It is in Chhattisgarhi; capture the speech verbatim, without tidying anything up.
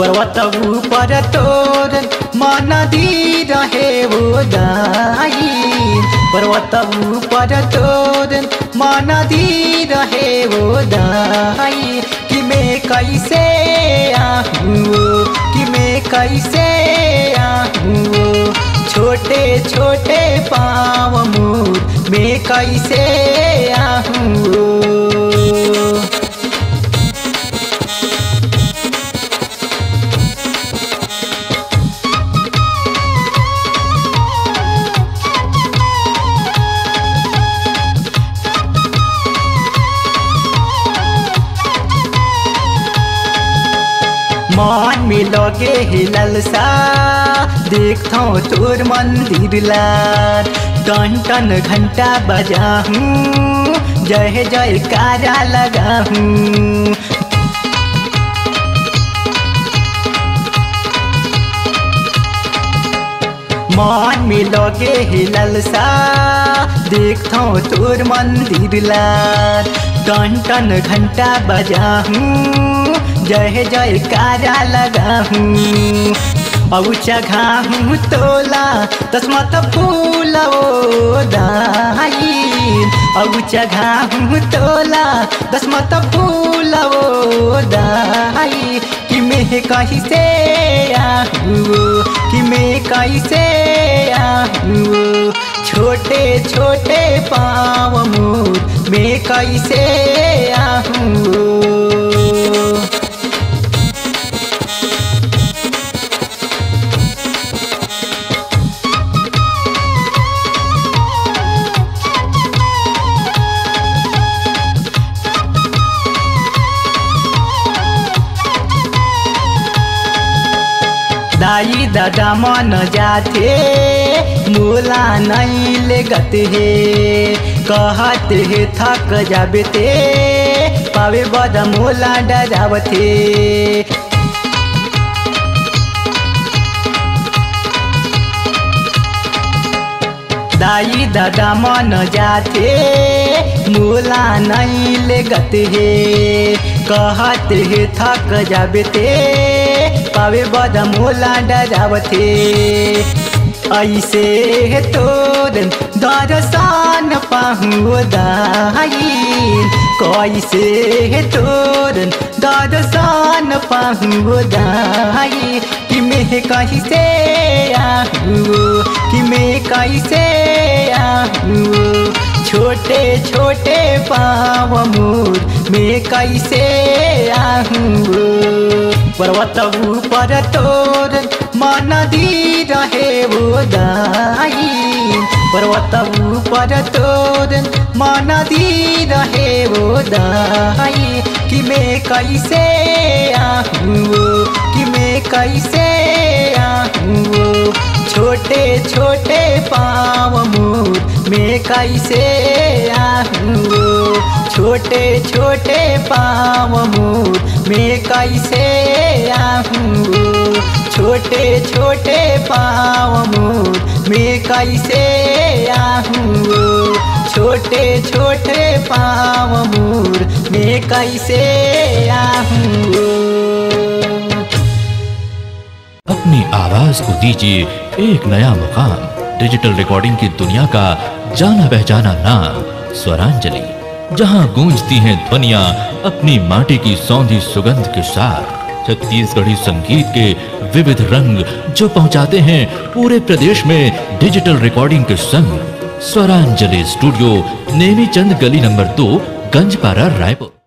पर्वत ऊपर तोर मन दिर हे ओ दाई, पर्वत ऊपर तोर मन दिर हे ओ दाई। कि मैं कैसे आहूँ, कि मैं कैसे आहूँ, छोटे छोटे पाँव मोर, मैं कैसे आहूँ। मन में लगे हे ललसा, देखथौं तोर मंदिर ला। टन टन घंटा बजाहूँ, जय जयकारा लगाहूँ। मन में लगे हे ललसा, देखथौं तोर मंदिर ला। टन टन घंटा बजाहूँ, जय जयकारा लगाहूँ। अउ चघाहूँ तोला दसमत फूल ओ दाई, अउ चघाहूँ तोला दसमत फूल ओ दाई। कि मैं कैसे आहूँ, कि मैं कैसे आहूँ, छोटे छोटे पाँव मोर, मैं कैसे आहूँ। दाई ददा मन जाथे, मोला नइ लेगत हे, कहत हे थक जाबे ते, पावे बर मोला डरावथे। दाई ददा मन जाथे, मोला नइ लेगत हे, कहत हे थक जाबे ते, पावे बर मोला डरावथे। अइसे हे तोर दर्शन पाहूँ ओ दाई, कइसे हे तोर दर्शन पाहूँ ओ दाई। कि मैं कैसे आहूँ, कि मैं कैसे आहूँ, छोटे छोटे पाँव मोर, मैं कैसे आहूँ। पर्वत ऊपर तोर मन दिर हे ओ दाई, पर्वत ऊपर तोर मन दिर हे ओ दाई। कि मैं कैसे आहूँ, कि मैं कैसे आहूँ, छोटे छोटे पाँव मोर, मैं कैसे आहूँ, छोटे छोटे पाँव मोर, मैं कैसे आहूँ, छोटे छोटे पाँव मोर, मैं कैसे आहूँ, छोटे छोटे पाँव मोर, मैं कैसे आहूँ। अपनी आवाज को दीजिए एक नया मुकाम। डिजिटल रिकॉर्डिंग की दुनिया का जाना पहचाना नाम स्वरांजलि, जहां गूंजती हैं ध्वनियां अपनी माटी की सौंधी सुगंध के साथ। छत्तीसगढ़ी संगीत के विविध रंग जो पहुंचाते हैं पूरे प्रदेश में डिजिटल रिकॉर्डिंग के संग। स्वरांजलि स्टूडियो, नेमीचंद गली नंबर दो, गंजपारा, रायपुर।